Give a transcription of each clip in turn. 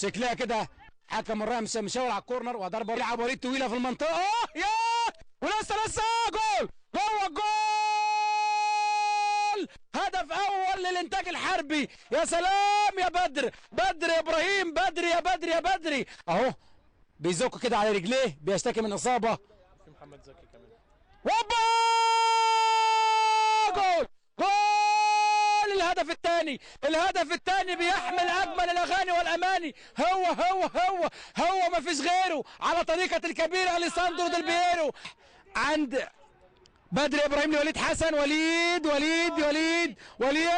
شكلها كده حكم الراية مشاور على ال corner، وضربه يلعب وليد طويلة في المنطقة، يا ولسه لسه جول جوه الجول، هدف اول للانتاج الحربي. يا سلام يا بدر، بدر يا ابراهيم، بدر يا بدر يا بدري اهو بيزق كده على رجليه، بيشتكي من اصابه. في محمد زكي كمان، وبا جول جول، الهدف الثاني، الهدف الثاني بيحمل اجمل الاغاني والاماني. هو هو هو هو ما فيش غيره، على طريقه الكبير اليساندرو ديل بييرو. عند بدر ابراهيم لوليد حسن، وليد وليد وليد وليد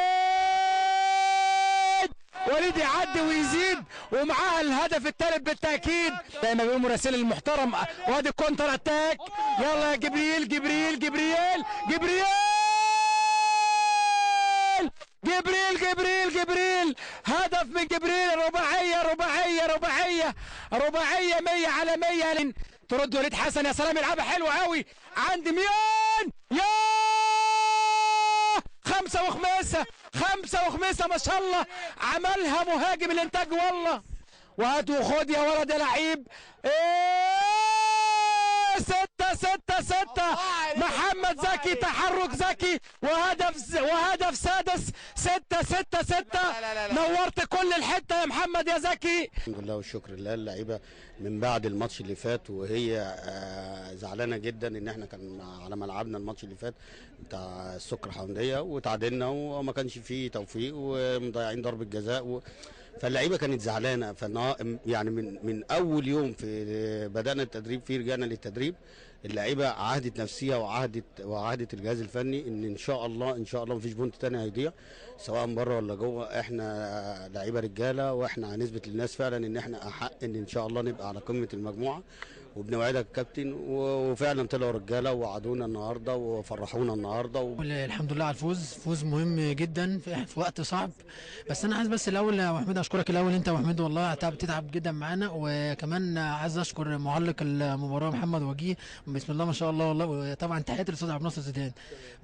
وليد يعدي ويزيد، ومعاها الهدف الثالث بالتاكيد زي ما بيقول مراسل المحترم. وادي counter attack، يلا يا جبريل جبريل جبريل جبريل جبريل جبريل جبريل، هدف من جبريل، رباعية رباعية رباعية رباعية 100 على 100. ترد وليد حسن، يا سلام يلعبها حلوة قوي عند ميان، يا 5 وخمسة، 5 وخمسة ما شاء الله، عملها مهاجم الانتاج والله. وهات وخد يا ولد يا لعيب، ايه 6 6 6، محمد زكي، تحرك زكي، وهدف سادس، 6 6 6. نورت كل الحتة يا محمد يا زكي. الحمد لله والشكر لله. اللعيبة من بعد الماتش اللي فات وهي زعلانة جدا ان احنا كان على ملعبنا الماتش اللي فات بتاع السكر حمديه وتعادلنا وما كانش فيه توفيق ومضيعين ضربه جزاء فاللعيبه كانت زعلانة. يعني من اول يوم في بدانا التدريب فيه رجعنا للتدريب، اللعيبة عهدت نفسيها وعهدت الجهاز الفني ان شاء الله ان شاء الله مفيش بونت تاني هيضيع سواء بره ولا جوه. احنا لعيبة رجاله، واحنا هنثبت للناس فعلا ان احنا احق ان شاء الله نبقى على قمة المجموعة، وبنوعدك كابتن. وفعلا طلعوا رجاله ووعدونا النهارده وفرحونا النهارده الحمد لله على الفوز، فوز مهم جدا في وقت صعب. بس انا عايز بس الاول يا محمد اشكرك الاول، انت ومحمد والله بتتعب جدا معانا، وكمان عايز اشكر معلق المباراة محمد وجيه، بسم الله ما شاء الله والله، وطبعا تحياتي للاستاذ عبد الناصر زيدان.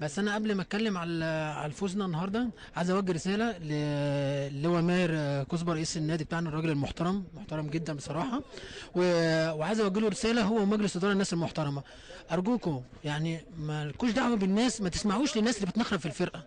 بس انا قبل ما اتكلم على فوزنا النهارده عايز اوجه رسالة للواء ماهر كزبر رئيس النادي بتاعنا، الراجل المحترم، محترم جدا بصراحة، وعايز اوجه له رسالة هو ومجلس ادارة الناس المحترمة، ارجوكم يعني ما لكوش دعوه بالناس، ما تسمعوش للناس اللي بتنخرب في الفرقة.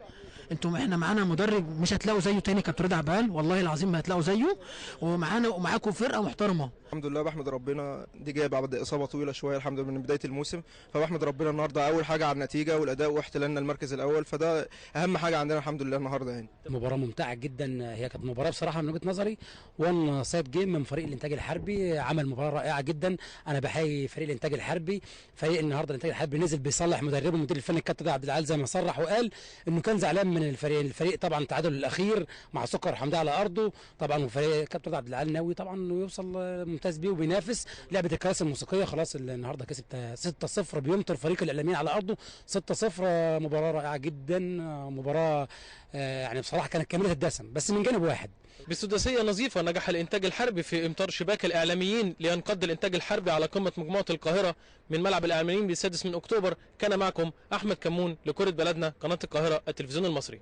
انتم احنا معانا مدرب مش هتلاقوا زيه تاني، كابتن رضا عبال والله العظيم ما هتلاقوا زيه، ومعانا ومعاكم فرقه محترمه. الحمد لله بحمد ربنا، دي جاية بعد اصابه طويلة شوية الحمد لله من بداية الموسم، فبحمد ربنا النهارده اول حاجة على النتيجة والاداء واحتلالنا المركز الاول، فده اهم حاجة عندنا الحمد لله النهارده. يعني مباراة ممتعة جدا، هي كانت مباراة بصراحة من وجهه نظري one side game من فريق الانتاج الحربي، عمل مباراة رائعة جدا. انا بحيي فريق الانتاج الحربي، فريق النهارده الانتاج الحربي نزل بيصلح مدربه المدير الفني الكابتن عبد العال زي ما صرح وقال انه كان زعلان من الفريق طبعا التعادل الاخير مع سكر حمديه على ارضه طبعا، وفريق كابتن عبد العال ناوي طبعا انه يوصل ممتاز بيه وبينافس لعبه الكراسي الموسيقية. خلاص النهارده كسب 6-0، بيمطر فريق الاعلاميين على ارضه 6-0. مباراة رائعة جدا، مباراة يعني بصراحة كانت كاملة الدسم بس من جانب واحد. بسداسيه نظيفة نجح الانتاج الحربي في امطار شباك الاعلاميين لينقض الانتاج الحربي على قمة مجموعة القاهرة من ملعب الاعلاميين بالسادس من اكتوبر. كان معكم احمد كمون لكرة بلدنا، قناة القاهرة، التلفزيون المصري.